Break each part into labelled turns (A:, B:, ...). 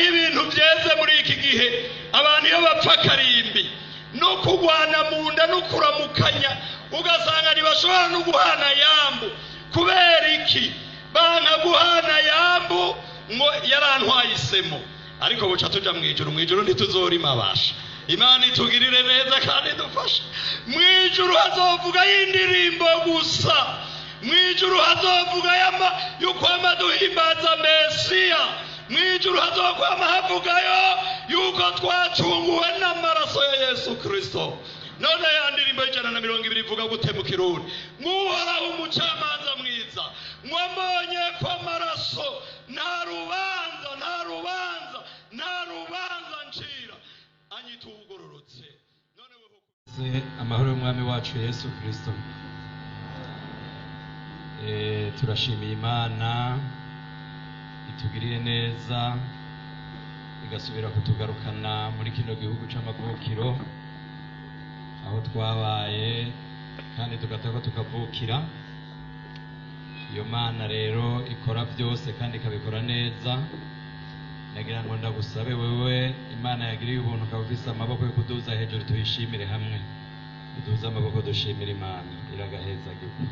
A: Hariho ibintu byeze muri iki gihe, abantu iyo bapfa akarimbi no kurwana mu nda no kuramukanya, ugasanga ntibashobora no guhana yambu. Kubera iki banka guhana yambu? Ngo yarantwaye isemo. Ariko buca tuja mu ijuru, mu ijuru ntituzorima abasha. Imana itugirire neza kandi idufashe. Mu ijuru hazovuga y'indirimbo gusa, mu ijuru hazovuga y'ukwama duhimbaza Mesiya, mu ijuru hazokwama havugayo yuko twacunguwe n'amaraso ya Yesu Kristo. None ya ndirimbo y'120 ivuga gute mu Kirundi? Nk'Uhoraho umucamanza mwiza, mwambonye ko amaraso nta rubanza, nta rubanza, nta rubanza ncira, anyita uwugororotse. None weho
B: Amahoro y'Umwami wacu Yesu Kristo. Turashimiye Imana itugiriye neza, igasubira kutugarukana muri kino gihugu c'amavukiro, aho twabaye kandi tugatako tukavukira. Iyo Mana rero ikora byose kandi ikabikora neza. Nagira ngo ndagusabe wewe Imana yagiriye ubuntu ukaba ufise amaboko yo kuduza hejuru, tuyishimire hamwe. Duduze amaboko dushimire Imana, iragahezagirwa.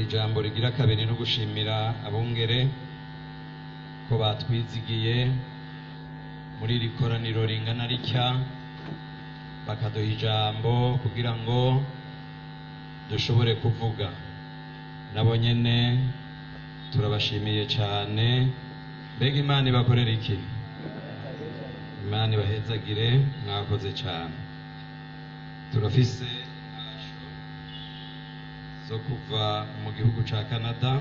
B: Ijambo rigira kabiri no gushimira abungere ko batwizigiye muri iri koraniro ringana ritya, bakaduha ijambo kugira ngo dushobore kuvuga. Nabo nyene turabashimiye cyane. Mbega Imana ibakorera iki! Imana ibahezagire, mwakoze cyane. Turafise intasho zo kuva mu gihugu ca Canada.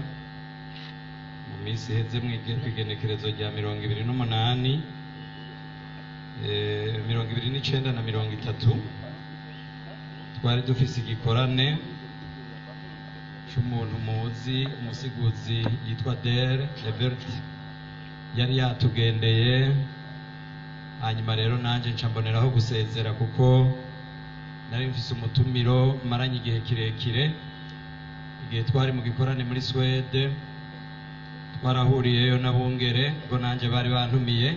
B: Mu minsi iheze, kw'igenekerezo rya 28, 29 na 30, twari dufise igikorane c'umuntu muzi, umusiguzi yitwa Dere Evert, yari yatugendeye. Hanyuma rero nanje nca mboneraho gusezera, kuko nari mfise umutumiro maranye igihe kirekire. Igihe twari mu gikorane muri Swede, twarahuriyeyo n'abungere, ngo nanje bari bantumiye.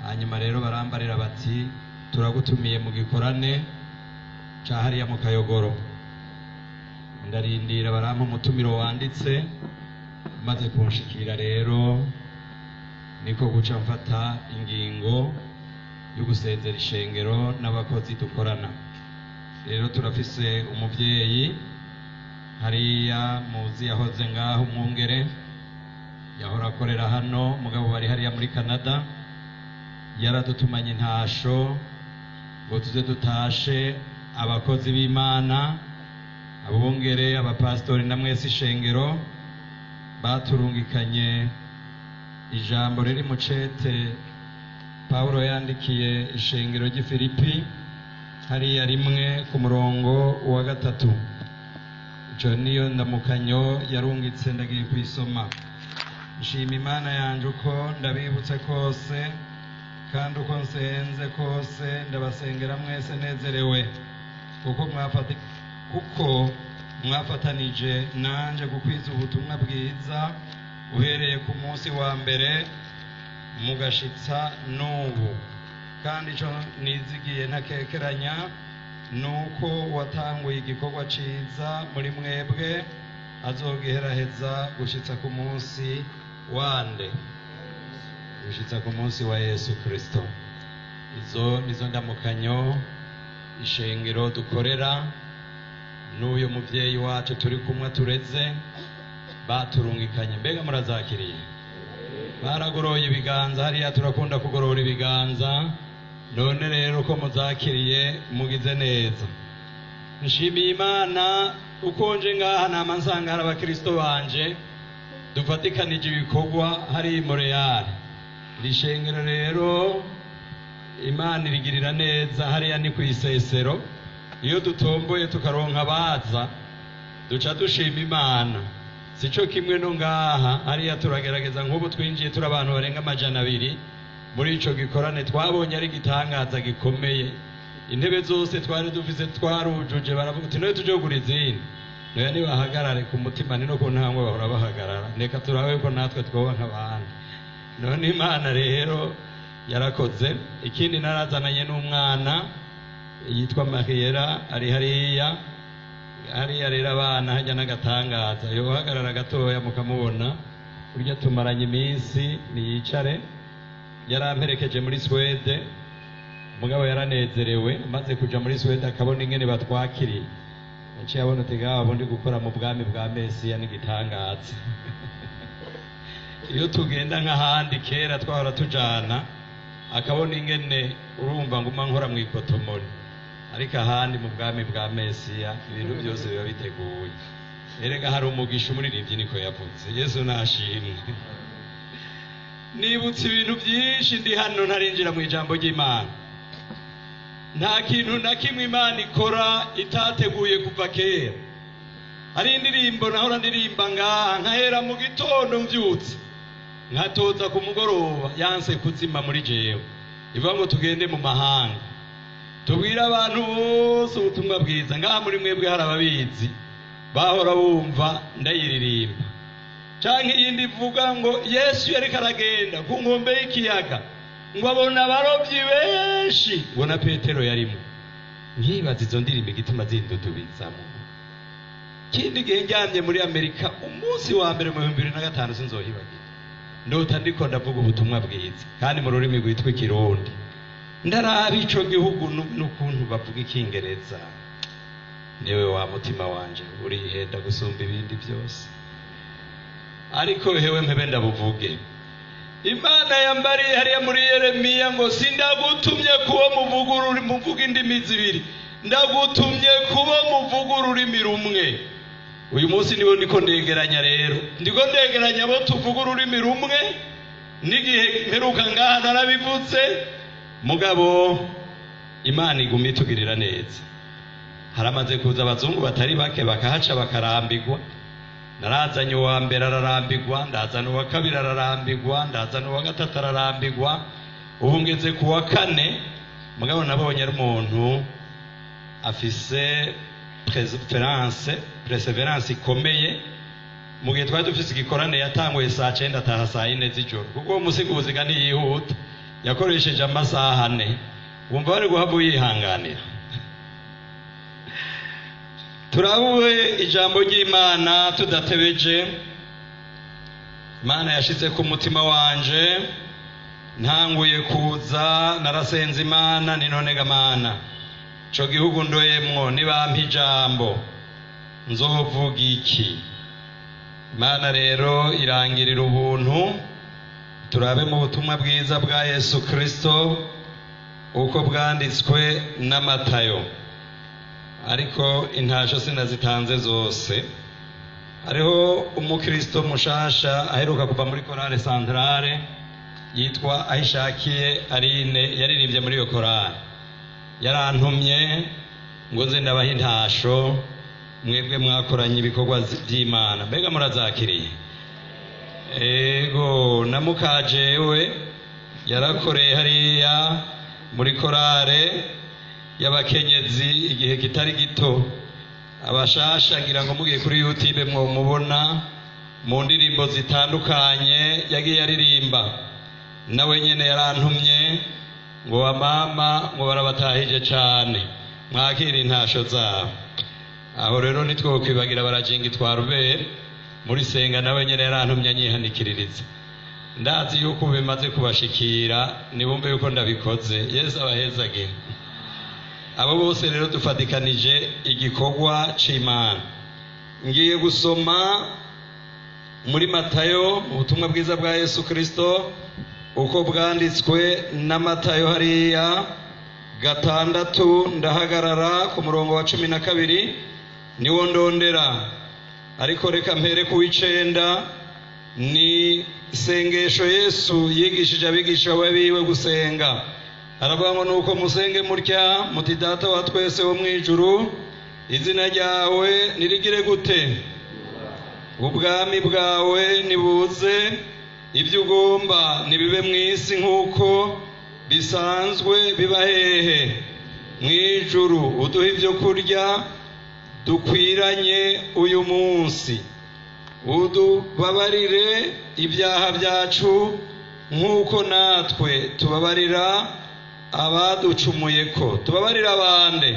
B: Hanyuma rero barambarira bati: "Turagutumiye mu gikorane ca hariya mu Kayogoro." Ndarindira, barampa umutumiro wanditse. Maze kunshikira rero, niko guca mfata ingingo yo gusezera ishengero n'abakozi dukorana. Rero turafise umuvyeyi hariya muzi yahoze ngaho, umwungere yahora akorera hano, mugabo bari hariya muri Canada, yaradutumanye intasho ngo tuze dutashe abakozi b'Imana, abungere, abapasitori na mwese ishengero. Baturungikanye ijambo riri mu cete Pawulo yandikiye ishengero ry'i Filipi, hariya 1 ku murongo wa 3. Ico niyo ndamukanyo yarungitse, ndagiye kuyisoma. Nshima Imana yanje uko ndabibutse kose, kandi uko nsenze kose ndabasengera mwese nezerewe, kuko mwafatanije nanje gukwiza ubutumwa bwiza uhereye ku munsi wa mbere mugashitsa n'ubu. Kandi ico nizigiye ntakekeranya nuko watanguye igikorwa ciza muri mwebwe azogiheraheza gushitsa ku munsi wande, gushitsa ku munsi wa Yesu Kristo. Izo nizo ndamukanyo ishengero dukorera n'uyu muvyeyi wacu turi kumwe tureze baturungikanye. Mbega murazakiriye? Baragoroye ibiganza hariya, turakunda kugorora ibiganza. None rero ko muzakiriye, mugize neza. Nshimiye Imana uko nje ngaha nama nsanga hari abakristo banje dufatikanije ibikorwa hari i Montreal. Iri shengero rero Imana irigirira neza, hariya ni ku isesero. Iyo dutomboye tukaronka abaza, duca dushima Imana. Sico kimwe no ngaha, hariya turagerageza. Nk'ubu twinjiye turi abantu barenga 200 muri ico gikorane, twabonye ari igitangaza gikomeye. Intebe zose twari dufise twarujuje, baravuga uti: "None tuje kugura izindi?" Noya, nibahagarare ku mutima, ni no ku ntambwe bahora bahagarara. Reka turabe ko natwe twoba nk'abandi. None Imana rero yarakoze. Ikindi, narazananye n'umwana yitwa Mariera, ari hariya hariya. Rero abana hajya n'agatangaza, yohagarara gatoya mukamubona. Burya tumaranye iminsi, niyicare. Yaramperekeje muri Swede. Mugabo yaranezerewe amaze kuja muri Swede, akabona ingene batwakiriye. Yaciye abona uti ngaho ndi gukora mu bwami bwa Mesiya n'igitangaza. Iyo tugenda nk'ahandi kera twahora tujana, akabona ingene urumva nguma nkora mu ikotomoni, ariko ahandi mu bwami bwa Mesiya ibintu byose biba biteguye. Erega hari umugisha, umuririmbyi niko yavuze. Yesu nashimwe. Nibutse ibintu byinshi ndi hano ntarinjira mu ijambo ry'Imana. Nta kintu na kimwe Imana ikora itateguye kuva kera. Hari indirimbo nahora ndirimba ngaha, nkahera mu gitondo mbyutse nkatoza ku mugoroba, yanse kuzima muri jewe. Ivuga ngo tugende mu mahanga, tubwire abantu bose ubutumwa bwiza. Ngaha muri mwebwe hari ababizi, bahora bumva ndayiririmba. Canke iyindi ivuga ngo Yesu yariko aragenda ku nkombe y'ikiyaga, ngo abona abarobyi benshi, ngo na Petero yarimo. Nkibaza izo ndirimbo igituma zindudubizamo. Kindi gihe njyamye muri Amerika, umunsi wa mbere mu 2005, sinzohibagira, ndota ndiko ndavuga ubutumwa bwiza kandi mu rurimi rwitwa Ikirundi. Ndaraba ico gihugu n'ukuntu bavuga Ikingereza. Niwe wa mutima wanje urihenda gusumba ibindi byose, ariko hewe mpebe ndabuvuge. Imana yambariye hariya muri Yeremiya ngo sindagutumye kuba muvuga indimi zibiri, ndagutumye kuba muvuga ururimi rumwe. Uyu munsi nibo ndiko ndegeranya. Rero ndiko ndegeranya abo tuvuga ururimi rumwe. N'igihe mperuka ngaha narabivutse. Mugabo Imana iguma itugirira neza. Haramaze kuza abazungu batari bake, bakahaca bakarambigwa. Narazanye uwa mbere ararambigwa, ndazana uwa kabiri ararambigwa, ndazana uwa gatatu ararambigwa, ubu ngeze ku wa kane. Mugabo nabonye ari umuntu afise perseverance ikomeye. Mu gihe twari dufise igikorane, yatanguye saa 9, ataha saa 4 z'ijoro, kuko uwo musiguzi ntiyihuta. Yakoresheje amasaha 4. Wumva bari guhava uyihanganira. Turabuwe ijambo ry'Imana tudatebeje. Imana yashize ku mutima wanje. Ntanguye kuza narasenze Imana, ni none Mana, ico gihugu ndoyemwo, nibampa ijambo nzovuga iki? Imana rero irangirira ubuntu. Turabe mu butumwa bwiza bwa Yesu Kristo uko bwanditswe na Matayo. Ariko intasho sinazitanze zose. Hariho umukristo mushasha aheruka kuva muri korale Santrale, yitwa Ahishakiye Aline, yaririmbye muri iyo korale. Yarantumye ngo nze ndabaha intasho mwebwe mwakoranye ibikorwa by'Imana. Mbega murazakiriye? Ego. Na mukajewe yarakoreye hariya muri korale y'abakenyezi igihe kitari gito. Abashasha ngira ngo mugiye kuri YouTube mwomubona mu ndirimbo zitandukanye yagiye aririmba. Nawe nyene yarantumye ngo mama ngo barabatahije cane, mwakira intasho zabo. Aho rero nitwokwibagira barajinga itwa Rubere muri senga, nawe nyene yarantumye anyihanikiririza. Ndazi yuko bimaze kubashikira, nibumve yuko ndabikoze. Yesu abahezage abo bose. Rero dufatikanije igikorwa c'Imana. Ngiye gusoma muri Matayo, ubutumwa bwiza bwa Yesu Kristo uko bwanditswe na Matayo, hariya 6, ndahagarara ku murongo wa 12, niwo ndondera. Ariko reka mpere ku w'9. Ni isengesho Yesu yigishije abigisha biwe gusenga. Aravuga ngo nuko musenge mutya muti: Data wa twese wo mu ijuru, izina ryawe nirigire gute? Ubwami bwawe nibuze, ibyo ugomba nibibe mu isi nk'uko bisanzwe biba hehe? Mu ijuru. Uduhe ibyo kurya dukwiranye uyu munsi, udubabarire ibyaha byacu. Nk'uko natwe tubabarira abaducumuye ko. Tubabarira abande?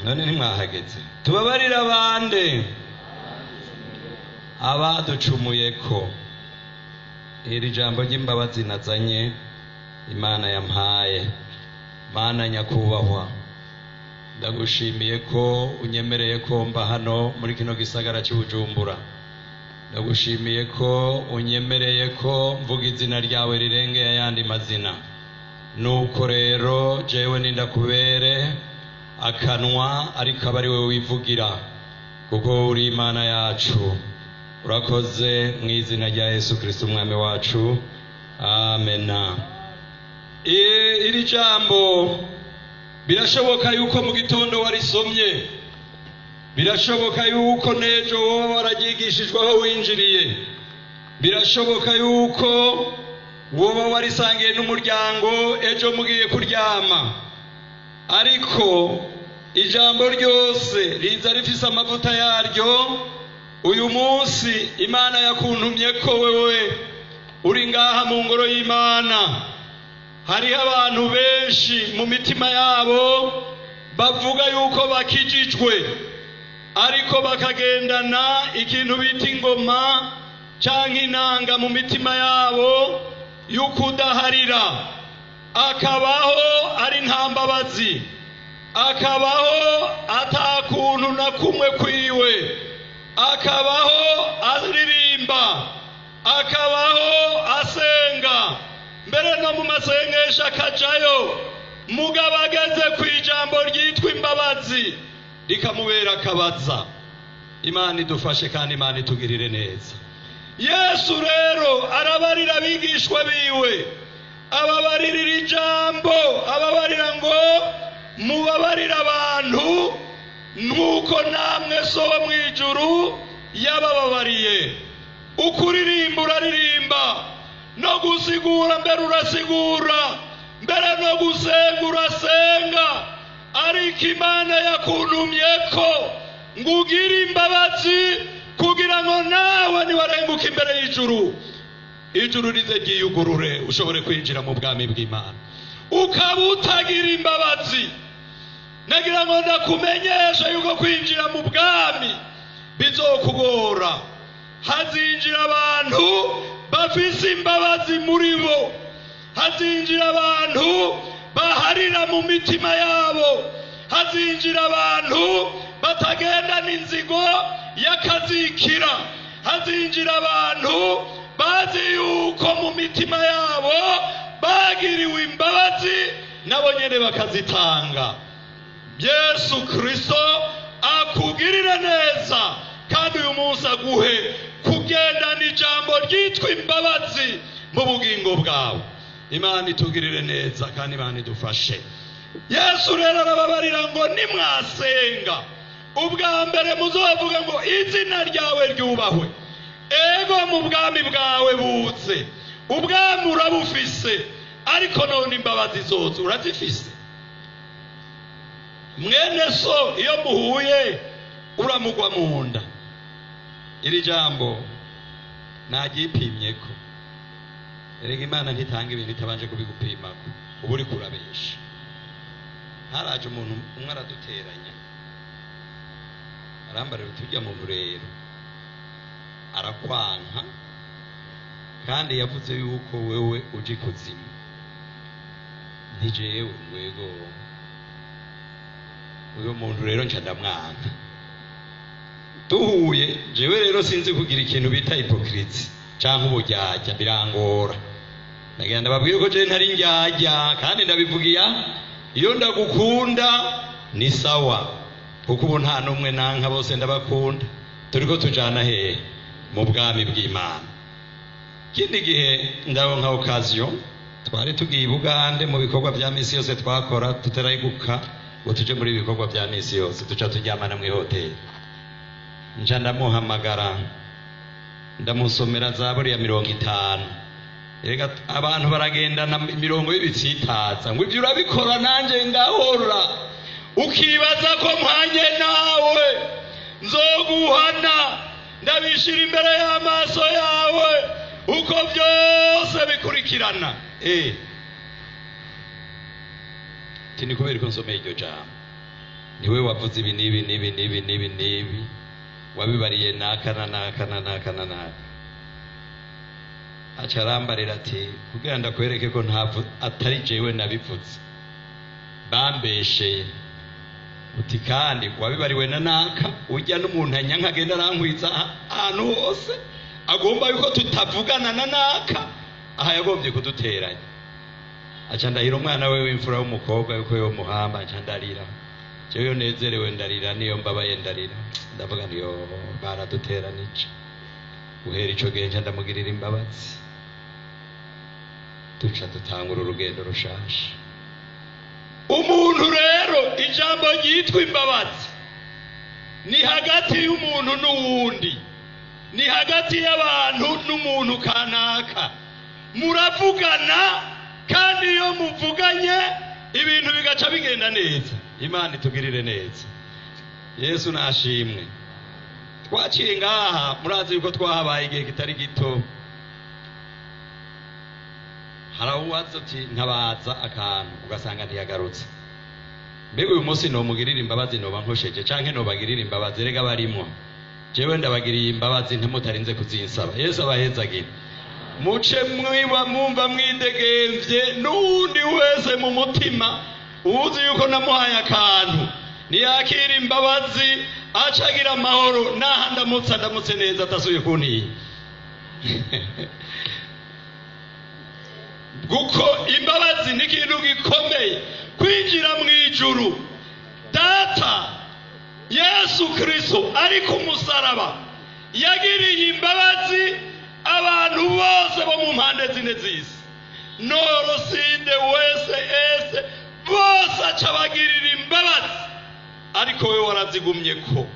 B: None ntimwahageze. Tubabarira abande? Abaducumuye ko. Iri jambo ry'imbabazi nazanye, Imana yampaye. Mana nyakubahwa, ndagushimiye ko unyemereye ko mba hano muri kino gisagara cy'Ubujumbura. Ndagushimiye ko unyemereye ko mvuga izina ryawe rirengeye ayandi mazina. Nuko rero jewe nindakubere akanwa, ariko aba ari we wivugira, kuko uri Imana yacu. Urakoze mu izina rya Yesu Kristo umwami wacu, amena. Iri jambo birashoboka yuko mu gitondo warisomye, birashoboka yuko n'ejo wowe wararyigishijwe aho winjiriye, birashoboka yuko woba warisangiye n'umuryango ejo mugiye kuryama. Ariko ijambo ryose riza rifise amavuta yaryo. Uyu munsi Imana yakuntumye ko wewe uri ngaha mu ngoro y'Imana. Hariho abantu benshi mu mitima yabo bavuga yuko bakijijwe, ariko bakagendana ikintu bita ingoma canke inanga mu mitima yabo y'ukudaharira. Akabaho ari nta mbabazi, akabaho atakuntu na kumwe kwiwe, akabaho aririmba, akabaho asenga, mbere no mu masengesho akajayo, mugabo ageze ku ijambo ryitwa imbabazi rikamubera akabaza. Imana idufashe kandi Imana itugirire neza. Yesu rero arabarira abigishwa biwe, ababaririra ijambo, ababarira ngo mubabarire abantu nk'uko namwe So wo mu ijuru yabababariye. Ukuririmba uraririmba, no gusigura mbere urasigura, mbere no gusenga urasenga, ariko Imana yakuntumye ko ngo ugire imbabazi, kugira ngo nawe niwarenguka imbere y'ijuru, ijuru rize ryiyugurure, ushobore kwinjira mu bwami bw'Imana. Ukaba utagira imbabazi, nagira ngo ndakumenyesha yuko kwinjira mu bwami bizokugora. Hazinjira abantu bafise imbabazi muri bo, hazinjira abantu baharira mu mitima yabo, hazinjira abantu batagendana inzigo y'akazikira, hazinjira abantu bazi yuko mu mitima yabo bagiriwe imbabazi, nabo nyene bakazitanga. Yesu Kristo akugirire neza, kandi uyu munsi aguhe kugendana ijambo ryitwa imbabazi mu bugingo bwawe. Imana itugirire neza kandi Imana idufashe. Yesu rero arababarira ngo nimwasenga, ubwa mbere muzovuga ngo izina ryawe ryubahwe, ego mu bwami bwawe buze. Ubwami urabufise, ariko none imbabazi zose urazifise. Mwene so iyo muhuye uramugwa mu nda. Iri jambo naryipimyeko. Erega Imana ntitanga ibintu itabanje kubigupimako, uba uriko urabesha. Haraje umuntu umwe araduteranya, arambarira uti urya muntu rero arakwanka, kandi yavuze yuko wewe uje ikuzimu. Nti jewe ngwego uyo muntu rero nca ndamwanka. Duhuye jewe rero sinzi kugira ikintu bita hypocrite canke uburyarya, birangora. Ndagira ndababwire ko jewe ntari ndyarya, kandi ndabivugiya iyo ndagukunda ni sawa, kuko ubu nta n'umwe nanka, bose ndabakunda. Turiko tujana hehe? Mu bwami bw'Imana. Ikindi gihe ndaronka occasion, twari tugiye i Bugande mu bikorwa vya misi yose twakora, tutaraguka ngo tuje muri ibikorwa vya misi yose, duca turyamana mw'ihoteli. Nca ndamuhamagara, ndamusomera zaburi ya 50. Erega abantu baragendana imirongo y'ibitsitaza, ngo ibyo urabikora nanje ngahora, ukibaza ko mpanye nawe nzoguhana, ndabishira imbere y'amaso yawe.
A: Uko byose bikurikirana. Ni kubera ko nsomeye iryo jambo, niwe wavuze ibi n'ibi n'ibi n'ibi n'ibi n'ibi, wabibariye naka na naka na naka na naka. Aca arambarira ati kugira ndakwereke ko ntavu atari jewe nabivuze, bambesheye. Uti kandi wabibariwe na naka, ujya n'umuntu anyanka agenda arankwiza ahantu hose, agomba yuko tutavugana na naka, aha yagombye kuduteranya. Aca ndahira umwana we w'imfura w'umukobwa yuko yo muhamba. Aca ndarira. Jewe iyo nezerewe ndarira, niyo mbabaye ndarira. Ndavuga nti yo baraduteranije. Guhera ico gihe nca ndamugirira imbabazi, duca dutangura urugendo rushasha. Umuntu rero, ijambo ryitwa imbabazi ni hagati y'umuntu n'uwundi, ni hagati y'abantu n'umuntu kanaka. Muravugana, kandi iyo muvuganye ibintu bigaca bigenda neza. Imana itugirire neza. Yesu nashimwe. Twaciye ngaha, murazi yuko twahabaye igihe kitari gito. Hari uwaza ati ntabaza akantu, ugasanga ntiyagarutse. Mbega uyu munsi nomugirira imbabazi noba nkosheje, canke nobagirira imbabazi? Rega barimwo, jewe ndabagiriye imbabazi ntimutarinze kuzinsaba. Yesu abahezagire. Muce mwiba mwumva mwidegemvye, n'uwundi wese mu mutima uzi yuko namuhaye akantu niyakira imbabazi, acagira amahoro. Naha ndamutse ndamutse neza, atasubiye kuntinya, kuko imbabazi ni ikintu gikomeye. Kwinjira mu ijuru, Data Yesu Kristo ari ku musaraba yagiriye imbabazi abantu bose bo mu mpande zine z'isi, nord, sud, ouest, est, bose aca bagirira imbabazi. Ariko we warazigumye ko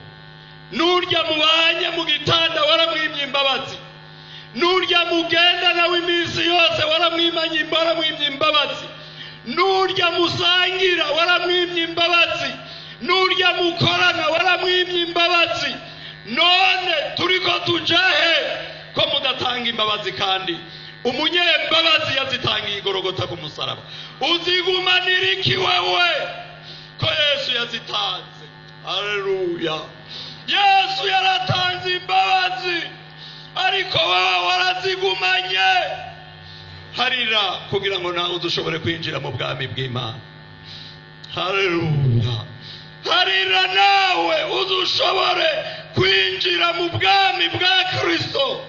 A: nurya mubanye mu gitanda waramwimye imbabazi, nurya mugenda nawe iminsi yose waramwimanye, waramwimye imbabazi, nurya musangira waramwimye imbabazi, nurya mukorana waramwimye imbabazi. None turiko tujahe ko mudatanga imbabazi, kandi umunyembabazi yazitangiye igorogota ku musaraba? Uzigumanira iki wewe ko Yesu yazitanze? Haleluya! Yesu yaratanze imbabazi, ariko wowe warazigumanye. Harira kugira ngo nawe udushobore kwinjira mu bwami bw'Imana. Haleluya! Harira nawe uzushobore kwinjira mu bwami bwa Kristo.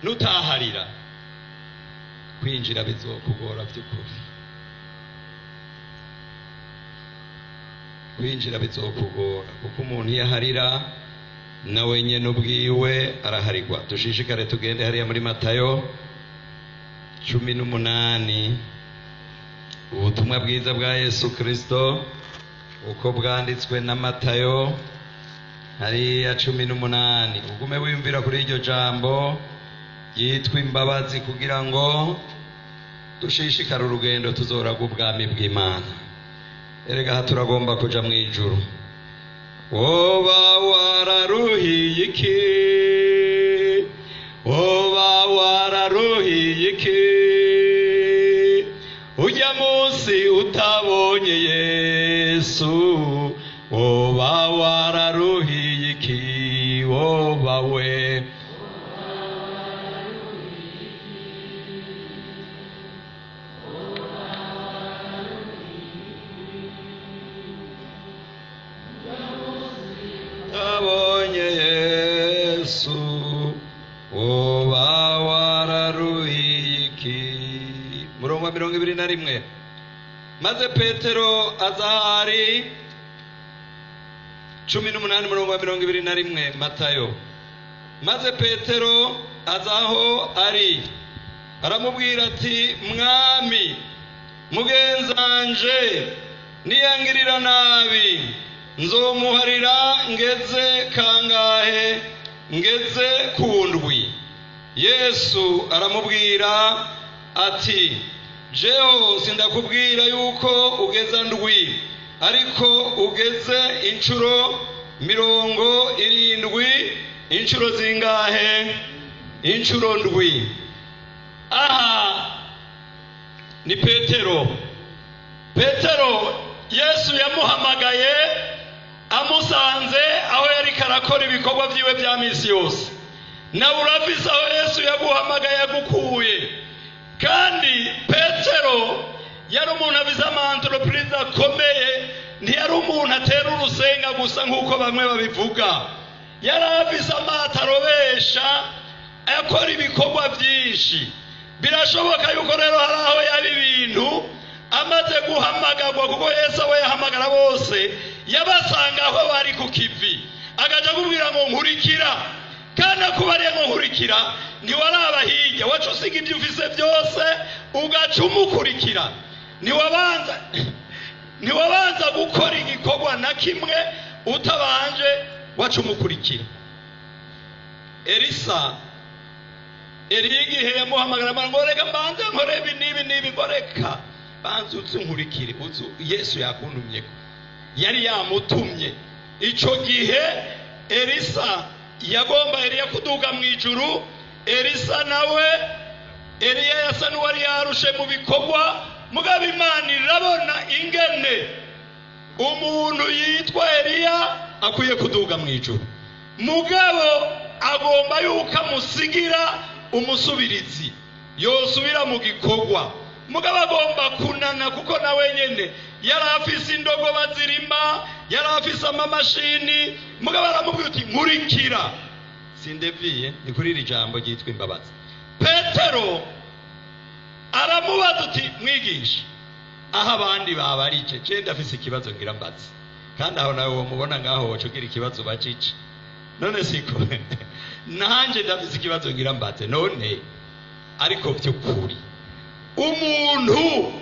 A: Nutaharira, kwinjira bizokugora by'ukuri. Kwinjira bizokugora, kuko umuntu iyo aharira nawe nyene ubwiwe araharigwa. Dushishikare tugende hariya muri Matayo 18, ubutumwa bwiza bwa Yesu Kristo uko bwanditswe na Matayo hariya 18. Ugume wiyumvira kuri iryo jambo yitwa imbabazi, kugira ngo dushishikare urugendo tuzoraga ubwami bw'Imana. Erega aha turagomba kuja mu ijuru. Woba wararuhiye iki? Woba wararuhiye iki ujya munsi utabonye Yesu? Woba wararuhiye iki? Woba we utabonye Yesu, woba wararuhiye iki? Murongo wa 21. Maze Petero aza ahari. 18, murongo wa 21, Matayo. Maze Petero aza aho ari, aramubwira ati: "Mwami, mugenzanje niyangirira nabi nzomuharira ngeze kangahe? Ngeze ku ndwi?" Yesu aramubwira ati: "Jeho sindakubwira yuko ugeza ndwi, ariko ugeze inshuro 70. Inshuro zingahe? Inshuro ndwi. Aha ni Petero. Petero Yesu yamuhamagaye amusanze aho yari karakora ibikorwa byiwe bya misi yose. Nawe urafise aho Yesu yaguhamagaye agukuye. Kandi Petero yari umuntu afise ama entreprise akomeye, ntiyari umuntu atera urusenga gusa nk'uko bamwe babivuga. Yari afise amato arobesha, akora ibikorwa byinshi. Birashoboka yuko rero hari aho yaba ibintu amaze guhamagarwa, kuko Yesu abo yahamagara bose yabasanga aho bari ku kivi, agaca akubwira ngo nkurikira. Kandi akubariye ngo nkurikira, ntiwaraba hirya, waca usiga ibyo ufise byose ugaca umukurikira. Ntiwabanza gukora igikorwa na kimwe utabanje waca umukurikira. Elisa Eliya igihe yamuhamagara ngo reka mbanze nkore ibi n'ibi n'ibi, ngo reka banze uze unkurikire, uzu Yesu yakuntumyeko. Yari yamutumye. Ico gihe Elisa yagomba Eliya kuduga mu ijuru. Elisa nawe Eliya yasa n'uwari yarushe mu bikorwa, mugabo Imana irabona ingene umuntu yitwa Eliya akwiye kuduga mu ijuru, mugabo agomba yuko amusigira umusubirizi yosubira mu gikorwa. Mugabo agomba kunana, kuko nawe nyene yari afise indogoba zirima, yari afise amamashini. Mugabo aramubwira uti nkurikira. Sindeviye ni kuri iri jambo ryitwa imbabazi. Petero aramubaza uti mwigisha, aho abandi babarije je ndafise ikibazo ngira mbaze. Kandi aho nawe womubona ngaho woca ugira ikibazo bacice. None siko nanje ndafise ikibazo ngira mbaze. None ariko vy'ukuri umuntu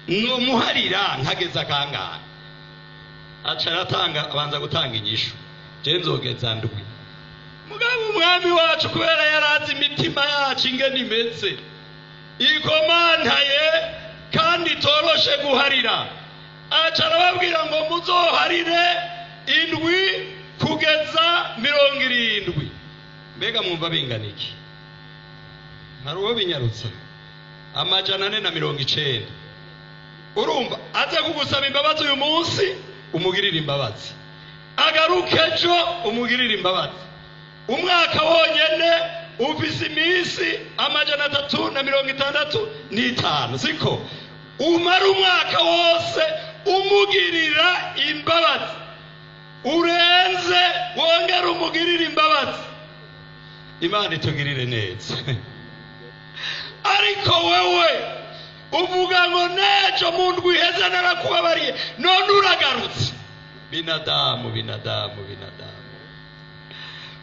A: nomuharira nkageza kangahe? Aca aratanga, abanza gutanga inyishu, je nzogeza ndwi. Mugabo umwami wacu kubera yarazi imitima yacu ingene imeze, ikomantaye kandi itoroshe guharira, aca arababwira ngo muzoharire indwi kugeza 70. Mbega mwumva bingana iki? Hari uwo binyarutsa 490. Urumva aze kugusaba imbabazi uyu munsi, umugirire imbabazi, agaruke ejo umugirire imbabazi. Umwaka wonyene ufise iminsi 365, siko? Umara umwaka wose umugirira imbabazi, urenze wongera umugirire imbabazi. Imana itugirire neza. Ariko wewe uvuga ngo nejo mu ndwi iheze narakubabariye, none uragarutse. Binadamu, binadamu, binadamu,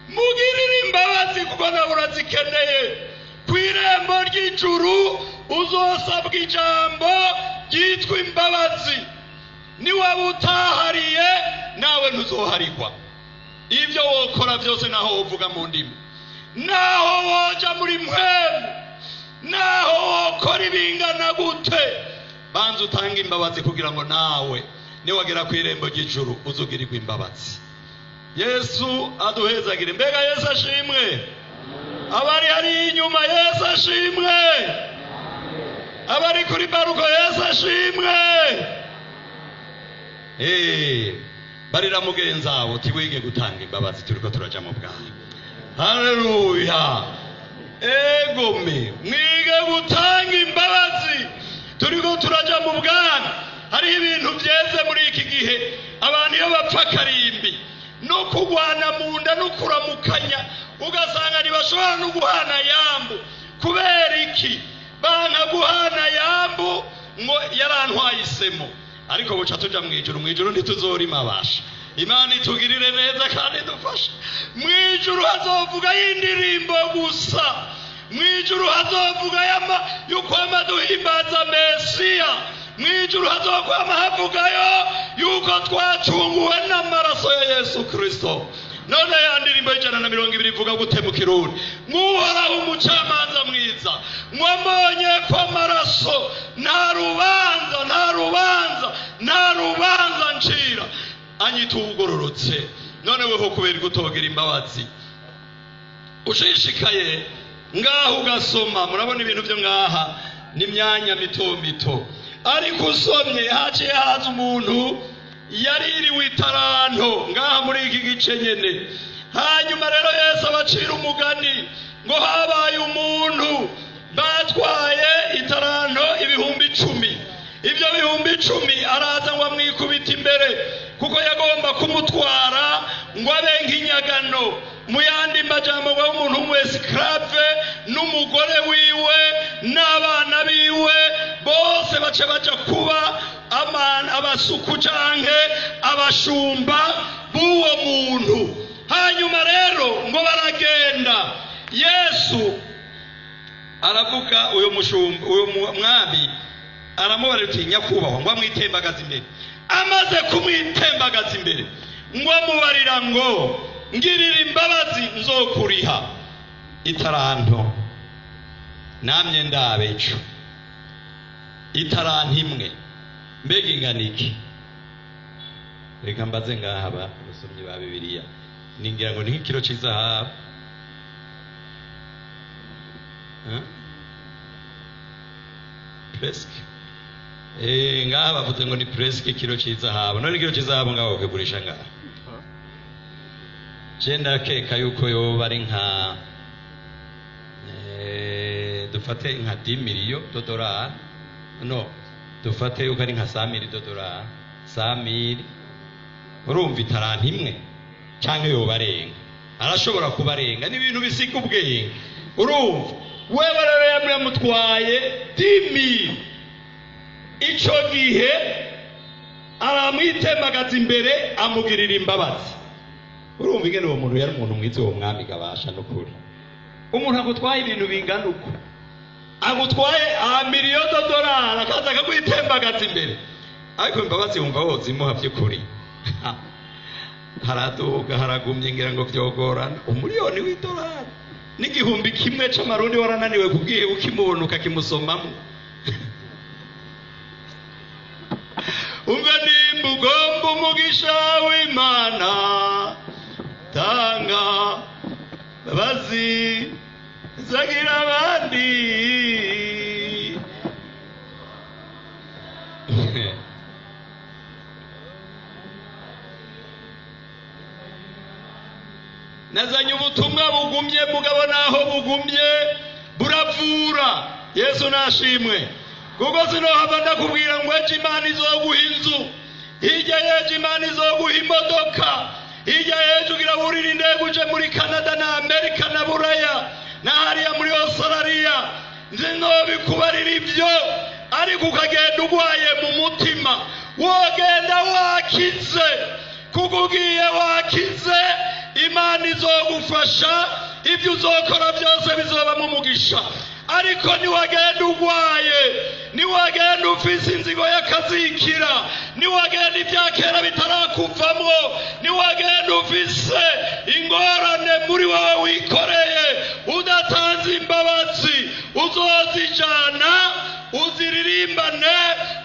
A: mugirire imbabazi kuko nawe urazikeneye. Ku irembo ry'ijuru uzosabwa ijambo ryitwa imbabazi. Niwaba utahariye nawe ntuzoharigwa. Ibyo wokora byose, naho wovuga mu ndimi, naho woja muri mpwemu, naho wokora ibingana gute, banza utange imbabazi kugira ngo nawe niwagera ku irembo ry'ijuru uzugirirwe imbabazi. Yesu aduhezagire. Mbega Yesu ashimwe. Abari hari inyuma Yesu ashimwe. Abari kuri baruko Yesu ashimwe. Barira mugenzi wawe tiwige gutanga imbabazi, turiko turaja mu bwami. Haleluya. Egome mwige gutanga imbabazi, turiko turaja mu bwami. Hariho ibintu byeze muri iki gihe, abantu iyo bapfa karimbi no kugwana mu nda no kuramukanya, ugasanga ntibashobora no guhana yambu. Kubera iki? Banka guhana yambu ngo yarantwaye isemo. Ariko buca tuja mu ijuru, mu ijuru ntituzorima abasha. Imana itugirire neza kandi idufashe. Mu ijuru hazovuga y'indirimbo gusa. Mu ijuru hazovuga yuko duhimbaza Mesiya. Mu ijuru hazokwama havugayo yuko twacunguwe n'amaraso ya Yesu Kristo. None ya ndirimbo 120 ivuga gute mu Kirundi? Mwuhoraho umucamanza mwiza, mwambonye ko amaraso nta rubanza, nta rubanza, nta rubanza ncira, anyita uwugororotse. None weho kubera gutogira imbabazi ushishikaye ngaho ugasoma, murabona ibintu byo ngaha n'imyanya mito mito, ariko usomye haciye haza umuntu yaririwe itaranto ngaha muri iki gice nyene. Hanyuma rero Yesu abacira umugani ngo habaye umuntu batwaye itaranto 10,000. Ibyo 10,000 araza ngo amwikubita imbere, kuko yagomba kumutwara ngo abe nk'inyagano. Mu yandi majambo ngo umuntu w'umwesikrave n'umugore wiwe n'abana biwe bose bace baja kuba abasuku canke abashumba b'uwo muntu. Hanyuma rero ngo baragenda, Yesu aravuga uyu mushumba, uyu mwami aramubarira uti nyakubahwa, ngo amwitembagaze imbere. Amaze kumwitembagaza imbere ngo amubarira ngo ngirira imbabazi nzokuriha itaranto. Namye ndabeco itaranto imwe mbega ingana iki? Reka mbaze ngaha abasomyi ba Bibiliya, ningira ngo ni nk'ikiro c'izahabu. Presque. Ngaha bavuze ngo ni presque ikiro c'izahabu. None ikiro c'izahabu ngaho bakigurisha ngaha? Je ndakeka yuko yoba ari nka dufate nka 10 millions de dollars. No, dufate yuko ari nka 100 millions de dollars. 100 mille. Urumva itaranto imwe canke yoba arenga, arashobora kubarenga, ni ibintu bisiga ubwenge. Urumva wewe rero yamutwaye 10,000, ico gihe aramwitembagaza imbere amugirira imbabazi. Urumva ingene uwo muntu yari umuntu mwiza, uwo mwami gabasha n'ukuri. Umuntu agutwaye ibintu bingana uko, agutwaye $1 million akaza akakwitembagaza imbere, ariko imbabazi wumva wozimuha by'ukuri. Haraduga haragumye, ngira ngo vyogorana. $1 million n'igihumbi kimwe c'amarundi warananiwe kubwiye ukimubona ukakimusomamo. Umva nimba ugomba umugisha w'Imana, tanga imbabazi zagira abandi. Nazanye ubutumwa bugumye, mugabo naho bugumye buravura. Yesu nashimwe. Kuko sinohava ndakubwira ngo ejo Imana izoguha inzu, hirya y'ejo Imana izoguha imodoka, hirya y'ejo ugira wurire indege uje muri Canada na Amerika na Buraya na hariya muri Australia. Nzinobikubarira ibyo, ariko ukagenda ugwaye mu mutima, wogenda wakize, kuko ugiye wakize Imana izogufasha, ibyo uzokora byose bizobamo umugisha. Ariko niwagenda ugwaye, niwagenda ufise inzigo y'akazikira, niwagenda ibyakera bitarakuvamwo, niwagenda ufise ingorane muri wowe wikoreye, udatanze imbabazi, uzozijana uziririmbane,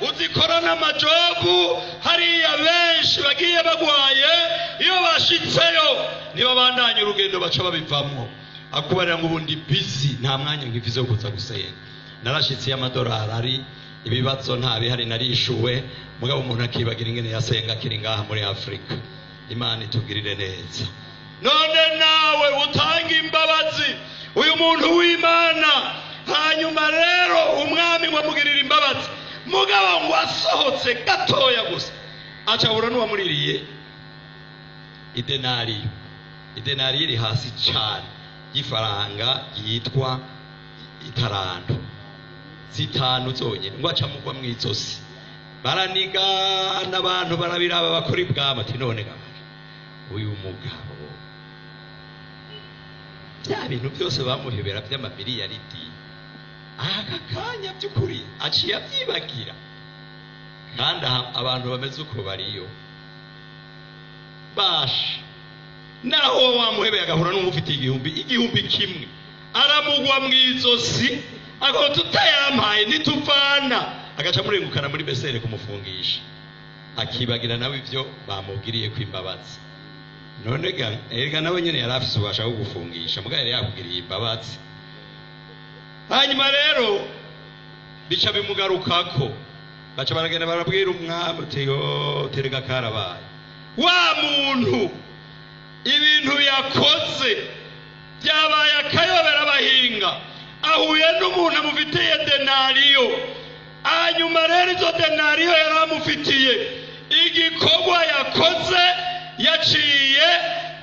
A: uzikorane amajobu. Hariya benshi bagiye bagwaye, iyo bashitseyo ntibabandanye urugendo, baca babivamwo. Akubarira ngo ubundi busy, nta mwanya nkivize wo kuza gusenga, narashitse y'amadolari ari ibibazo nta bihari, narishuwe. Mugabo umuntu akibagira ingene yasenga akiri ngaha muri Afrika. Imana itugirire neza. None nawe utanga imbabazi uyu muntu w'Imana. Hanyuma rero umwami ngo amugirire imbabazi, mugabo ngo asohotse gatoya gusa acabura n'uwamuririye idenariyo. Idenariyo iri hasi cyane y'ifaranga yitwa itaranto, zitanu zonyine, ngo acamugwa mu izosi. Baranigana abantu barabiraba bakora ibwami, ati none gabasha uyu mugabo bya bintu byose bamuhebera by'amamiliyaridi, aka kanya by'ukuri aciye abyibagira. Kandi abantu bameze uko bariyo basha, naho wamuhebeye agahura n'umufitiye 1,000, aramugwa mu izosi, akaba tutayampaye ntituvana, agaca amurengukana muri besere kumufungisha, akibagira nawe ibyo bamubwiriye kw'imbabazi.
B: None ga erega nawe nyene yari afise ububasha bwo gufungisha, mugabo yari yakugiriye imbabazi. Hanyuma rero bica bimugarukako, baca baragenda barabwira umwami uti yo terega karabaye, wa muntu ibintu yakoze byabaye akayobera abahinga, ahuye n'umuntu amufitiye denariyo. Hanyuma rero izo denariyo yari amufitiye, igikorwa yakoze yaciye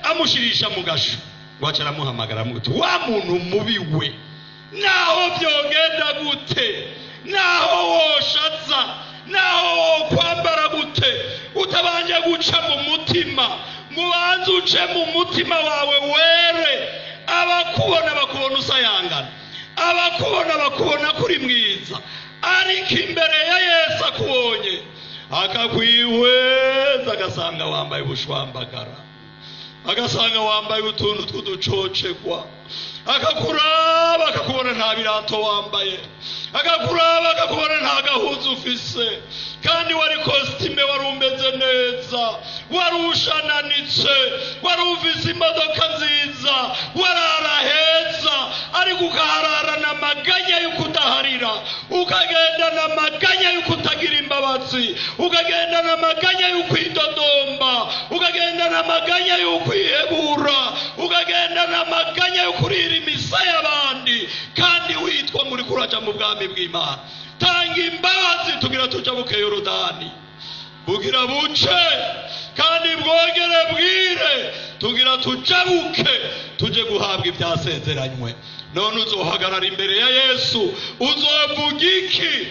B: amushirisha mu gasho. Waca aramuhamagara amuti wa muntu mubi we, naho byogenda gute, naho woshaza, naho wokwambara gute, utabanje guca mu mutima, ngo ubanze uce mu mutima wawe were, abakubona bakubona usayangana, abakubona bakubona kuri mwiza, ariko imbere ya Yesu akubonye akakwihweza, agasanga wambaye ubushwambagara, agasanga wambaye utuntu tw'uducocegwa, akakuraba akakubona nta birato wambaye, akakuraba akakubona nta gahuzu ufise, kandi wari kositime, wari umeze neza, wari ushananitse, wari ufise imodoka nziza, warara heza, ariko ukahararana amaganya y'uko udaharira, ukagendana amaganya y'uko utagira imbabazi, ukagendana amaganya y'ukwidodomba, ukagendana amaganya y'ukwihebura, ukagendana amaganya yo kurira imisaya y'abandi, kandi witwa muri kuraja mu bwami bw'Imana. Tanga imbabazi tugira tujabuke Yorodani, bugira buce kandi bwongere bwire, tugira tujabuke tuje guhabwa ibyasezeranywe. None uzohagarara imbere ya Yesu uzovuga iki?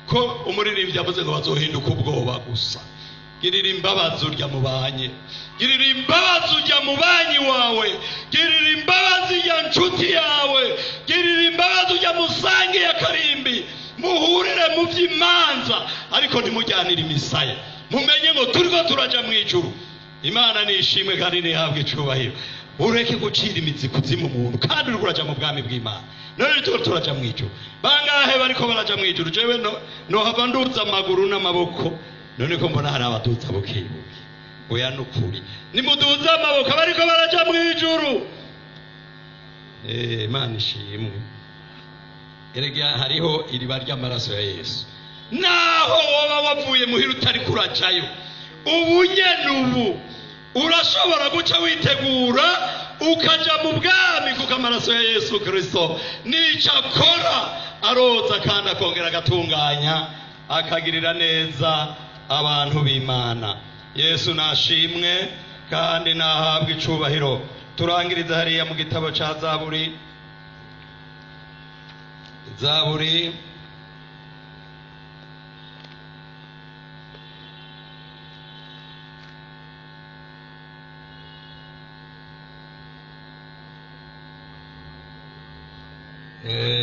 B: Ko umuririmbyi yavuze ngo bazohinduka ubwoba gusa. Girira imbabazi urya mubanye, girira imbabazi urya mubanyi wawe, girira imbabazi urya nshuti yawe, girira imbabazi urya musange ya karimbi, muhurire mu by'imanza, ariko ntimujyanire imisaya. Mumenye ngo turiko turaja mu ijuru. Imana nishimwe kandi nihabwe icubahiro. Ureke gucira imizi kuzimu umuntu, kandi uriko uraja mu bwami bw'Imana. None turiko turaja mu ijuru. Bangahe bariko baraja mu ijuru? Jewe nohava nduza amaguru n'amaboko, none ko mbona hari abaduza bukebuke. Oya nukuri, nimuduze amaboko abariko baraja mu ijuru. Imana ishimwe. Erega hariho iriba ry'amaraso ya Yesu. Naho woba wavuye muhira utari kurajayo, ubu nyene ubu urashobora guca witegura ukaja mu bwami, kuko amaraso ya Yesu Kristo nico akora, aroza kandi akongera agatunganya, akagirira neza abantu b'Imana. Yesu nashimwe kandi nahabwe icubahiro. Turangiriza hariya mu gitabo ca Zaburi, Zaburi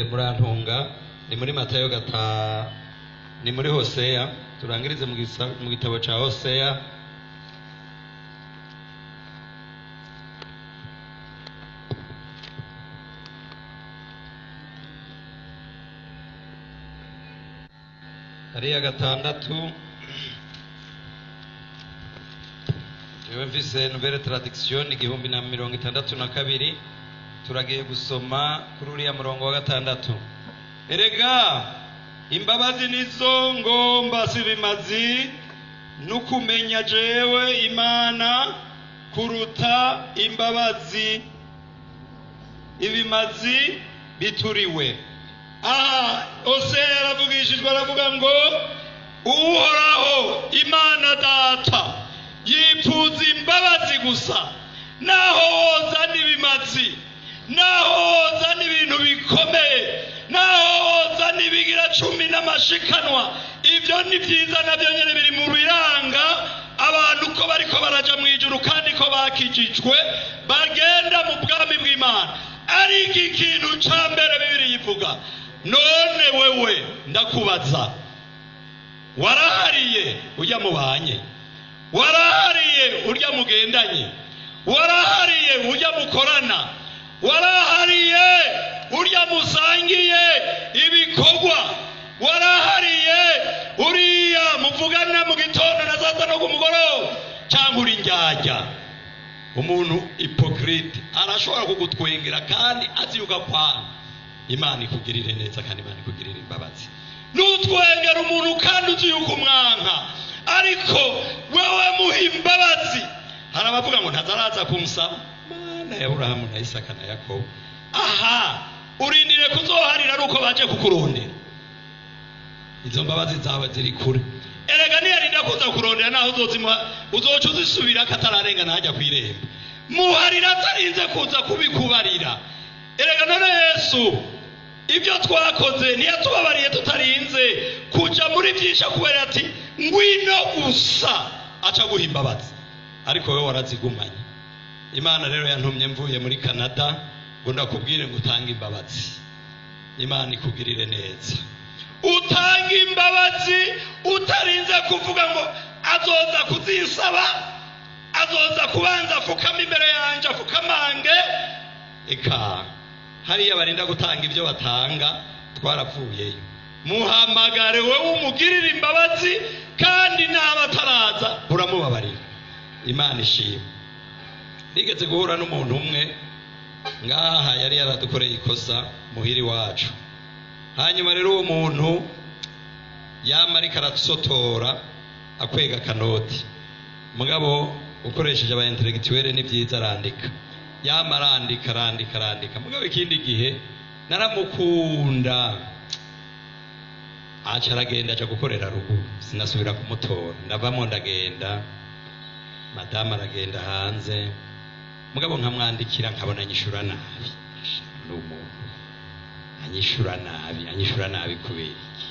B: murantunga, ni muri Matayo gata, ni muri Hosea. Turangirize mu gitabo ca Hosea. Hariya 6. Jewe mfise Nouvelle Traduction 1062. Turagiye gusoma kuri uriya murongo wa 6. Erega imbabazi nizo ngomba si bimazi, nukumenya jewe Imana kuruta imbabazi ibimazi bituriwe. Hosea aravugishijwe, aravuga ngo Uhoraho Imana Data yipfuza imbabazi gusa, naho wozana ibimazi, naho wozana ibintu bikomeye, naho wozana ibigira 10 n'amashikanwa, ivyo ni vyiza navyo nyene biri mu biranga abantu ko bariko baraja mu ijuru kandi ko bakijijwe bagenda mu bwami bw'Imana. Ariko ikintu ca mbere Bibiliya ivuga, none wewe ndakubaza, warahariye urya mubanye, warahariye urya mugendanye, warahariye urya mukorana, warahariye urya musangiye ibikorwa, warahariye uriya muvugana mu gitondo na sasa no ku mugoroba, cyangwa uri njyajya?
A: Umuntu hypocrite arashobora kugutwengera kandi azi yuko akwanga. Imana ikugirire neza kandi Imana ikugirire imbabazi. Nutwengera umuntu kandi uzi yuko umwanka, ariko wewe muha imbabazi. Hari abavuga ngo ntazaraza kunsaba. Mana ya Aburahamu na Isaka na Yakobo, aha urindire kuzoharira ari uko baje kukurondera. Izo mbabazi zawe ziri kure. Erega niyarinda kuza kurondera, naho uzozimuha uzoca uzisubira katararengana hajya ku irembo. Muharira atarinze kuza kubikubarira. Erega none Yesu ibyo twakoze ntiyatubabariye tutarinze kuja muri byinshi, akubera ati ngwino gusa, aca guha imbabazi, ariko wowe warazigumanye. Imana rero yantumye mvuye muri Canada ngo ndakubwire ngo utange imbabazi. Imana ikugirire neza. Utanga imbabazi utarinze kuvuga ngo azoza kuzinsaba, azoza kubanza afukama imbere yanjye, afukamange. Eka hariya barinda gutanga ibyo batanga, twarapfuyeyo. Muhamagare wowe umugirire imbabazi, kandi naba ataraza uramubabarira. Imana ishimwe. Nigeze guhura n'umuntu umwe ngaha yari yaradukoreye ikosa muhiri wacu. Hanyuma rero uwo muntu yama ariko arasotora akwega akanoti, mugabo ukoresheje aba intellectuel ni byiza, arandika, yama arandika, arandika, arandika. Mugabo ikindi gihe naramukunda, aca aragenda aja gukorera ruguru, sinasubira kumutora. Ndavamo ndagenda, madamu aragenda hanze, mugabo nkamwandikira nkabona anyishura nabi. Ni umuntu anyishura nabi, anyishura nabi kubera iki?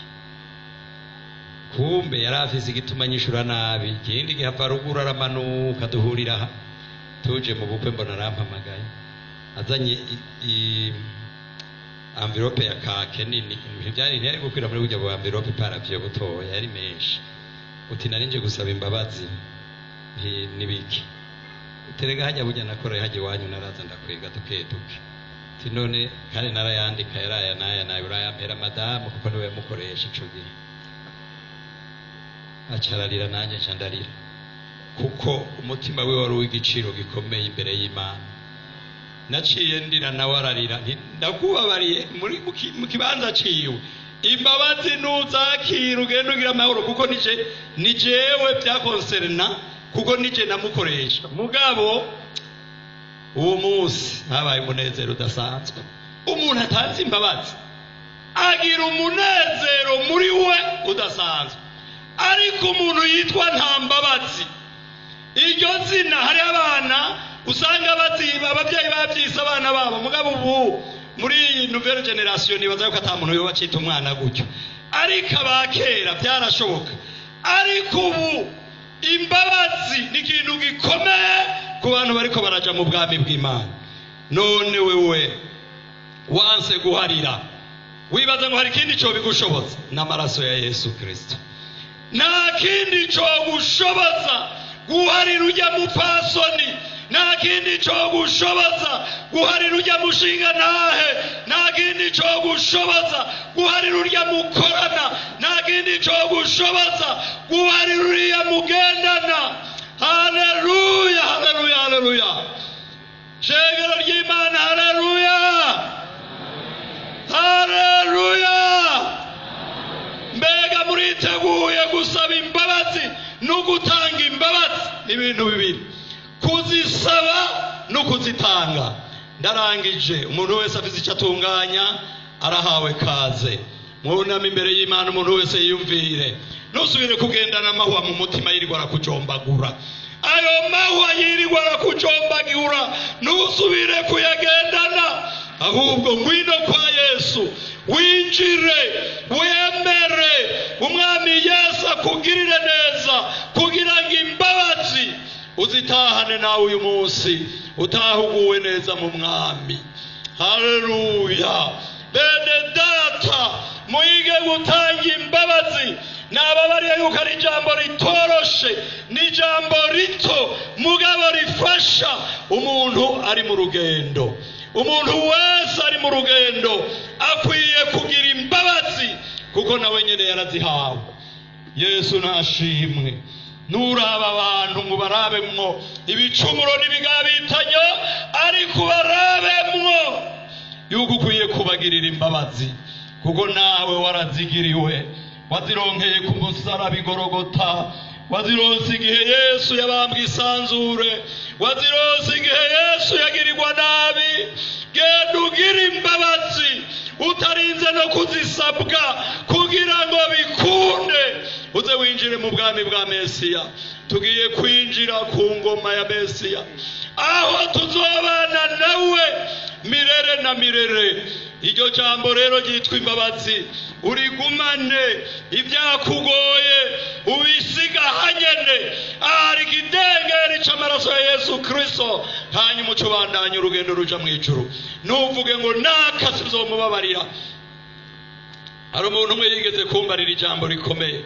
A: Kumbe yari afise igituma anyishura nabi. Ikindi gihe ava ruguru aramanuka, duhurira aha tuje mu bukwe, mbona arampamagaye azanye enveloppe ya kake nini. Ntibyari, ntiyari gukwira muri burya bu enveloppe paravyo butoya, yari menshi. Uti nari nje gusaba imbabazi. Nti nibiki? Terega hajya burya nakoreye hajya iwanyu, naraza ndakwega duke duke. Ti none kandi narayandika, yaraya naya nayo urayampera madamu kuko niwe yamukoresha ico gihe. Aca ararira, nanjye nca ndarira, kuko umutima we wari uw'igiciro gikomeye imbere y'Imana. Naciye ndira, nawe ararira. Nti ndakubabariye muri mu kibanza ciwe. Imbabazi nuzakira ugenda ugira amahoro, kuko nije ni jewe byakonserna, kuko nije namukoresha. Mugabo uwo munsi habaye umunezero udasanzwe. Umuntu atanze imbabazi agira umunezero muri we udasanzwe, ariko umuntu yitwa nta mbabazi, iryo zina hari abana usanga baziba ababyeyi babyise abana babo. Mugabo ubu muri iyi nouvelle génération nibaza yuko ata muntu yoba acita umwana gutyo, ariko abakera byarashoboka. Ariko ubu imbabazi ni ikintu gikomeye ku bantu bariko baraja mu bwami bw'Imana. None wewe wanse guharira, wibaza ngo hari ikindi cyo bigushobotsa? N'amaraso ya Yesu Kristo. Nta kindi cyo gushoboza guharira ujya mupfasoni, nta kindi cyo gushoboza guharira ujya mushinga ntahe, nta kindi cyo gushoboza guharira urya mukorana, nta kindi cyo gushoboza guharira uriya mugendana. Haleluya, haleluya, haleluya! Shengero ry'Imana, haleluya, haleluya! Mbega muriteguye gusaba imbabazi no gutanga imbabazi? Ni ibintu bibiri, kuzisaba no kuzitanga. Ndarangije. Umuntu wese afite icyo atunganya arahawe kaze. Mwuname imbere y'Imana, umuntu wese yiyumvire. Ntusubire kugendana amahwa mu mutima yirirwa arakujombagura. Ayo mahwa yirirwa arakujombagura ntusubire kuyagendana, ahubwo ngwino kwa Yesu, winjire, wemere Umwami Yesu akugirire neza, kugira ngo imbabazi uzitahane nawe uyu munsi, utahuguwe neza mu Mwami. Haleluya! Bene data, mwige gutanga imbabazi. Nababariye yuko ari ijambo ritoroshe, ni ijambo rito mugabo rifasha umuntu ari mu rugendo. Umuntu wese ari mu rugendo akwiye kugira imbabazi, kuko nawe nyine yarazihawe. Yesu nashimwe. Nuraba abantu ngo barabemwo ibicumuro n'ibigabitanyo, ariko barabemwo yuko ukwiye kubagirira imbabazi, kuko nawe warazigiriwe, wazironkeye ku musaraba igorogota, wazironse igihe Yesu yabambwe isanzure, wazironse igihe Yesu yagirirwa nabi. Genda ugire imbabazi utarinze no kuzisabwa, kugira ngo bikunde uze winjire mu bwami bwa Mesiya. Tugiye kwinjira ku ngoma ya Mesiya, aho tuzobana nawe mirere na mirere. Iryo jambo rero ryitwa imbabazi urigumane, ibyakugoye ubisiga hanyene, ahari ikidengeri c'amaraso ya Yesu Kristo, hanyuma uce ubandanye urugendo ruja mw'ijuru. Ntuvuge ngo naka sizomubabarira. Hari umuntu umwe yigeze kumbarira ijambo rikomeye,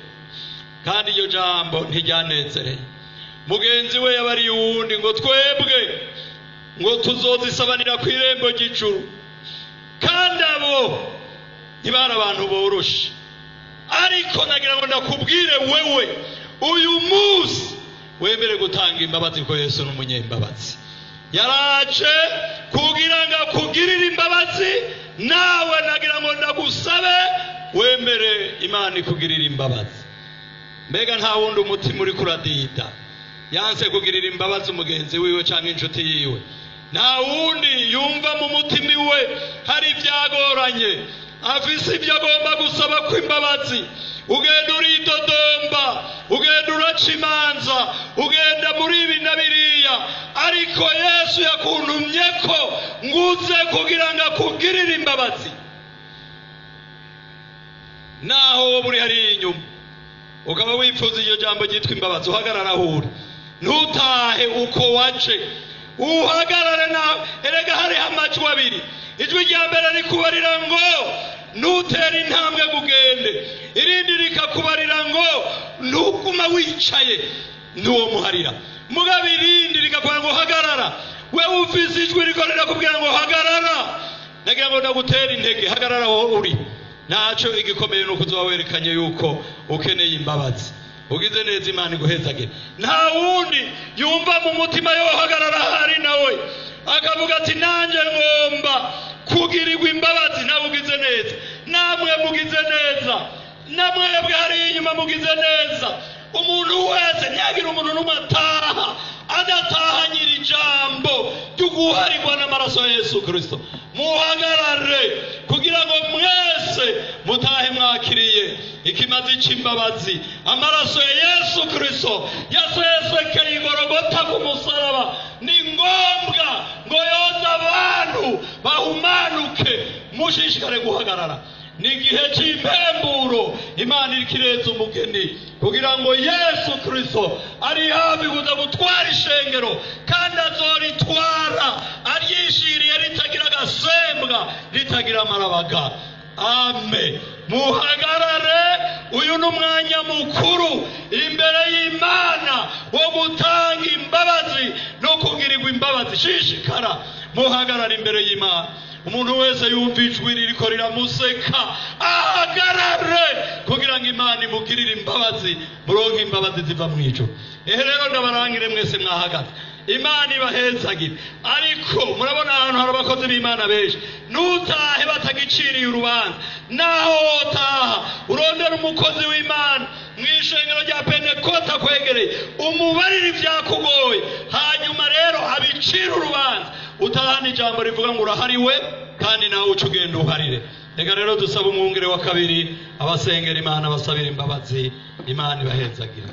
A: kandi iryo jambo ntiryanezereye. Mugenzi we yabariye uwundi ngo twebwe ngo tuzozisabanira ku irembo ry'ijuru, kandi abo ntibari abantu boroshe. Ariko nagira ngo ndakubwire wewe uyu munsi wemere gutanga imbabazi, ko Yesu ni umunyembabazi. Yaraje kugira ngo akugirire imbabazi, nawe nagira ngo ndagusabe wemere Imana ikugirire imbabazi. Mbega nta wundi umutima uri kuradida yanse kugirira imbabazi umugenzi wiwe cyangwa inshuti yiwe? Nta wundi yumva mu mutima iwe hari ibyagoranye, afise ibyo agomba gusaba ko imbabazi. Ugenda uridodomba, ugenda uraca imanza, ugenda muri ibi na biriya, ariko Yesu yakuntumye ko nguze kugira ngo akugirire imbabazi. Naho wowe uri hariya inyuma ukaba wifuza iryo jambo ryitwa imbabazi, uhagarara aho uri, ntutahe uko waje, uhagarare nawe. Erega hariho amajwi abiri. Ijwi rya mbere rikubarira ngo ntutere intambwe ngo ugende, irindi rikakubarira ngo ntuguma wicaye, n'uwo muharira. Mugabo irindi rikakubarira ngo hagarara. Wewe ufise ijwi riko rirakubwira ngo hagarara, nagira ngo ndagutere intege, hagarara aho uri. Ntacyo igikomeye ni uko uzoba werekanye yuko ukeneye imbabazi. Ugize neza, Imana iguhezagire. Nta wundi yumva mu mutima yohagarara ahari nawe akavuga ati nanjye ngomba kugirirwa imbabazi. Nawe ugize neza, namwe mugize neza, namwebwe hariya inyuma mugize neza. Umuntu wese ntiyagire umuntu n'umwe ataha adatahanyira ijambo ryo guharirwa n'amaraso ya Yesu Kristo. Muhagarare kugira ngo mwese mutahe mwakiriye ikimazi c'imbabazi, amaraso ya Yesu Kristo yasesekeye igorogota ku musaraba. Ni ngombwa ngo yoze abantu bahumanuke. Mushishikare guhagarara. Ni igihe cy'impemburo, Imana iriko ireza umugeni kugira ngo Yesu Kristo ari hafi kuza gutwara ishengero, kandi azoritwara aryishiriye, ritagira agasembwa, ritagira amarabaga. Amen. Muhagarare, uyu ni umwanya mukuru imbere y'Imana wo gutanga imbabazi no kugirirwa imbabazi. Shishikara muhagarare imbere y'Imana. Umuntu wese yumva ijwi ririko riramuseka ahagarare kugira ngo Imana imugirire imbabazi, muronke imbabazi ziva mu ijuru. Ehe rero ndabarangire mwese mwahagaze, Imana ibahezagire. Ariko murabona ahantu hari abakozi b'Imana benshi, ntutahe batagiciriye urubanza. Naho wotaha urondera umukozi w'Imana mu ishengero rya Pentekote akwegereye, umubarire ibyakugoye, hanyuma rero abicire urubanza, utahana ijambo rivuga ngo urahariwe, kandi nawe uca ugenda uharire. Reka rero dusaba umwungere wa kabiri abasengera Imana, abasabira imbabazi. Imana ibahezagire.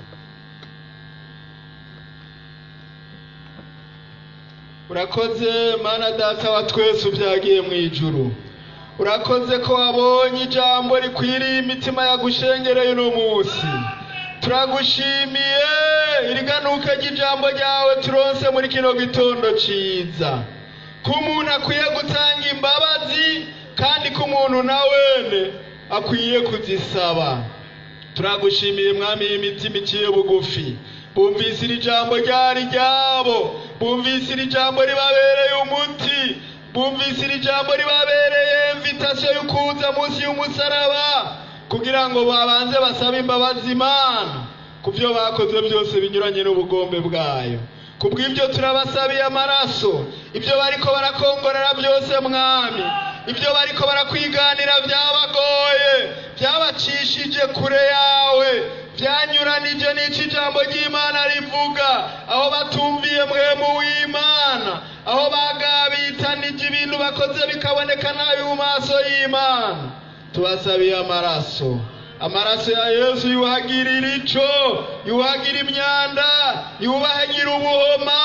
C: Urakoze Mana Data wa twese ubyagiye mu ijuru. Urakoze ko wabonye ijambo rikwiriye imitima yagushengereye uno munsi. Turagushimiye iriganuka ry'ijambo ryawe turonse muri kino gitondo ciza, ko umuntu akwiye gutanga imbabazi, kandi ko umuntu nawene akwiye kuzisaba. Turagushimiye Mwami y'imitima iciye bugufi, bumvise iri jambo ryari ryabo, bumvise iri jambo ribabereye umuti, bumvise iri jambo ribabereye invitasiyo yo kuza munsi y'umusaraba kugira ngo babanze basabe imbabazi Imana, ku byo bakoze byose binyuranye n'ubugombe bwayo. Kubw'ibyo turabasabiye amaraso, ibyo bariko barakongorera byose Mwami, ibyo bariko barakwiganira byabagoye, byabacishije kure yawe, byanyuranije n'icyo ijambo ry'Imana rivuga, aho batumviye mwemu w'Imana, aho bagabitanije ibintu bakoze bikaboneka nabi mu maso y'Imana. Tubasabiye amaraso, amaraso ya Yesu yuhagirira ico, yuhagira imyanda, yubahagira ubuhoma,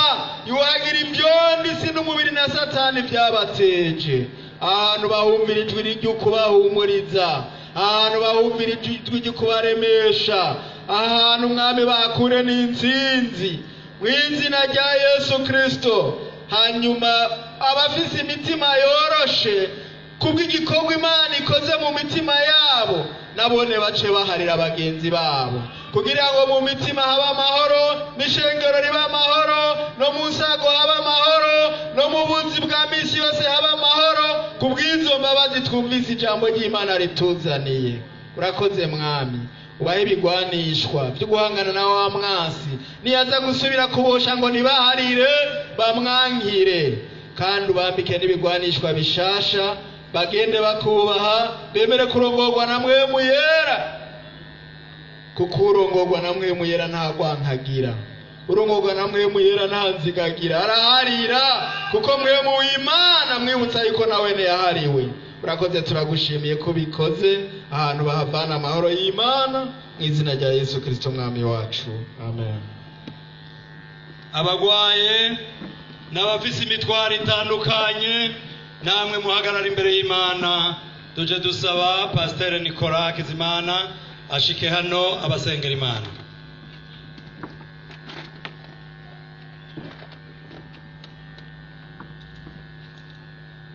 C: yuhagira ibyondi isi n'umubiri na Satani byabateje. Ahantu bahumvira ijwi ry'ukubahumuriza, ahantu bahumvira ijwi ry'ukubaremesha, ahantu Mwami bakure n'intsinzi mu izina rya Yesu Kristo. Hanyuma abafise imitima yoroshe kubw'igikorwa Imana ikoze mu mitima yabo, nabone bace baharira bagenzi babo, kugira ngo mu mitima habe amahoro, n'ishengero ribe amahoro, no mu nsago habe amahoro, no mu buzi bwa misi yose habe amahoro, kubw'izo mbabazi twumvise ijambo ry'Imana rituzaniye. Urakoze Mwami, ubahe ibigwanishwa byo guhangana na wa mwasi, niyaza gusubira kubosha ngo ntibaharire bamwankire, kandi ubambike n'ibigwanishwa bishasha, bagende bakubaha, bemere kurongorwa na Mwemu Yera, kuko urongorwa na Mwemu Yera nta rwankagira, urongorwa na Mwemu Yera nta nzigagira, araharira kuko Mwemu w'Imana mwibutsa yuko nawe ntiyahariwe. Urakoze, turagushimiye ko bikoze ahantu bahavana amahoro y'Imana, mu izina rya Yesu Kristo Mwami wacu, amen.
B: Abagwaye n'abafise imitwaro itandukanye, namwe muhagarara imbere y'Imana, tuje dusaba Pasiteri Nicolas Kizimana ashike hano abasengera Imana.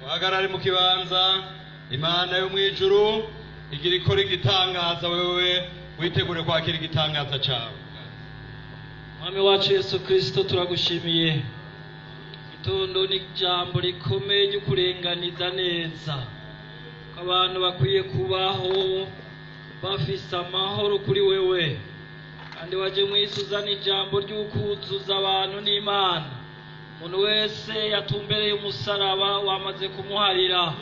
B: Muhagarare mu kibanza, Imana yo mwijuru igira ikora igitangaza, wewe witegure kwakira igitangaza cawe.
D: Mwami wacu Yesu Kristo, turagushimiye. Itondo ni ijambo rikomeye ryo kurenganiza neza ko abantu bakwiye kubaho bafise amahoro kuri wewe, kandi waje mwisi uzana ijambo ry'ukuzuza abantu n'Imana. Umuntu wese yatumbereye umusaraba wamaze kumuharira,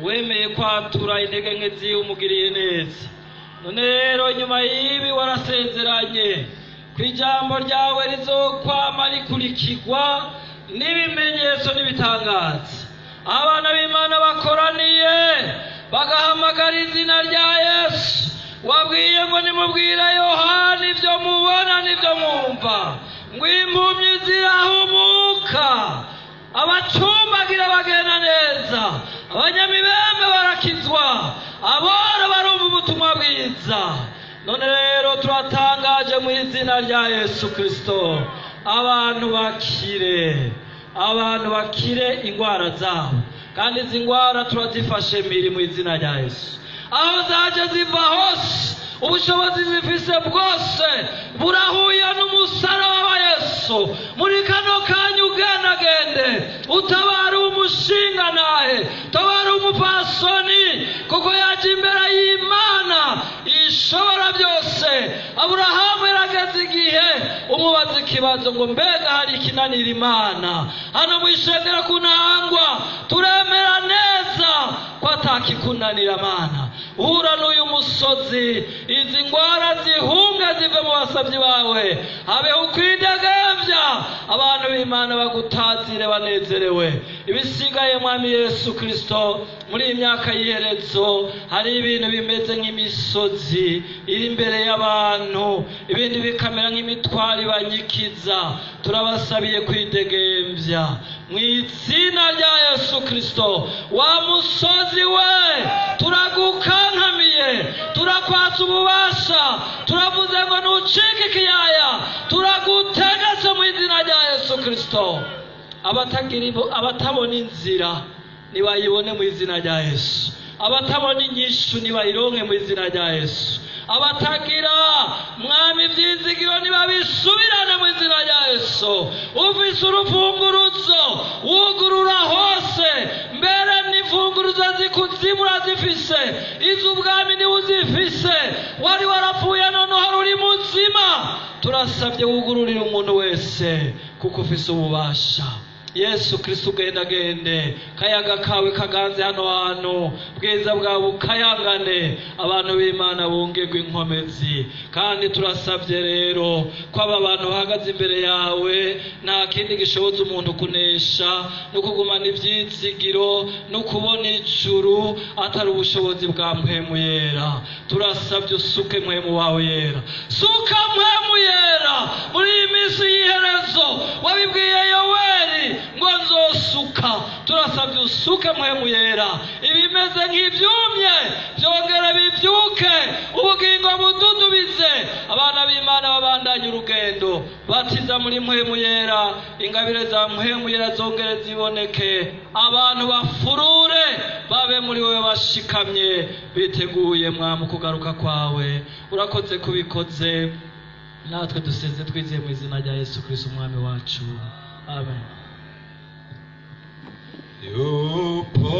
D: uwemeye kwatura intege nke ziwe umugiriye neza. None rero nyuma y'ibi warasezeranye ko ijambo ryawe rizokwama rikurikirwa n'ibimenyetso n'ibitangaza. Abana b'Imana bakoraniye bagahamagara izina rya Yesu, wabwiye ngo nimubwire Yohana ibyo mubona n'ibyo mwumva, ngo impumyi zirahumuka, abacumbagira bagenda neza, abanyamibembe barakizwa, aboro barumva ubutumwa bwiza. None rero turatangaje mu izina rya Yesu Kristo, abantu bakire, abantu bakire ingwara zabo, kandi izi ngwara turazifashe miri mu izina rya Yesu. Aho zaje ziva hose, ubushobozi zifise bwose burahuye n'umusaraba wa Yesu. Muri kano kanya ugendagende, utabara umushinga nahe, utabara umupasoni, kuko yaje imbere y'Imana ishobora byose. Aburahamu yarageze igihe umubaza ikibazo ngo mbega hari ikinanira Imana? Hano mu ishengero ku Ntahangwa turemera neza ko atakikunanira Mana. Hura n'uyu musozi, izi ngwara zihunga zive mu basabyi bawe, habeho ukwidegembya, abantu b'Imana bagutazire banezerewe. Ibisigaye Mwami Yesu Kristo, muri iyi myaka y'iherezo hari ibintu bimeze nk'imisozi iri imbere y'abantu, ibindi bikamera nk'imitwaro ibanyikiza. Turabasabiye kwidegembya mu izina rya Yesu Kristo. Wa musozi we, turagukankamiye, turakwatsa ububasha, turavuze ngo ntucike ikiyaya, turagutegetse mu izina rya Yesu Kristo. Abatabona inzira nibayibone mu izina rya Yesu, abatabona inyishu nibayironke mu izina rya Yesu, abatagira Mwami ibyizigiro nibabisubirane mu izina rya Yesu. Ufise urufunguruzo wugurura hose, mbere n'imfunguruzo z'ikuzimu urazifise, iz'ubwami niwe uzifise. Wari warapfuye noneho uri muzima. Turasabye wugururire umuntu wese kuko ufise ububasha. Yesu Kristo, ugendagende, kayaga kawe kaganze hano hantu, bwiza bwawe bukayangane, abantu b'Imana bungegwe inkomezi. Kandi turasabye rero ko aba bantu bahagaze imbere yawe, nta kindi gishoboza umuntu kunesha no kugumana ibyizigiro no kubona ijuru atari ubushobozi bwa Mpwemu Yera. Turasabye usuke Mpwemu wawe Yera, suka Mpwemu Yera muri iyi minsi y'iherezo. Wabibwiye Yoweri ngo nzosuka. Turasabye usuke Mpwemu Yera, ibimeze nk'ibyumye byongere bibyuke, ubugingo bududubize, abana b'Imana babandanye urugendo. Batiza muri Mpwemu Yera, ingabire za Mpwemu Yera zongere ziboneke, abantu bafurure babe muri wowe bashikamye, biteguye, Mwami, kugaruka kwawe. Urakoze kubikoze, natwe dusenze twizeye mu izina rya Yesu Kristo Umwami wacu, amen.
A: Yupo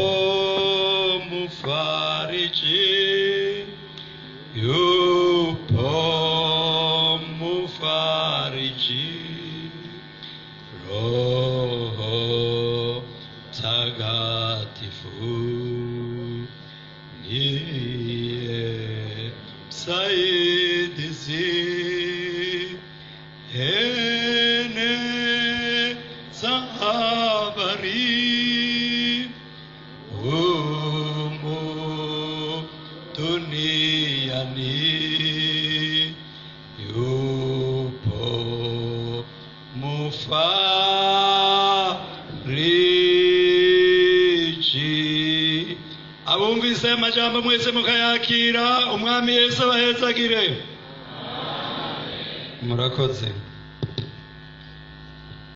A: mufariji, yupo mufariji, Roho Mtakatifu ndiye msaidizi, eneza habari humu duniani, yupo mufariji. Abumvise amajambo mwese mukayakira, Umwami Yesu abahezagire. Murakoze.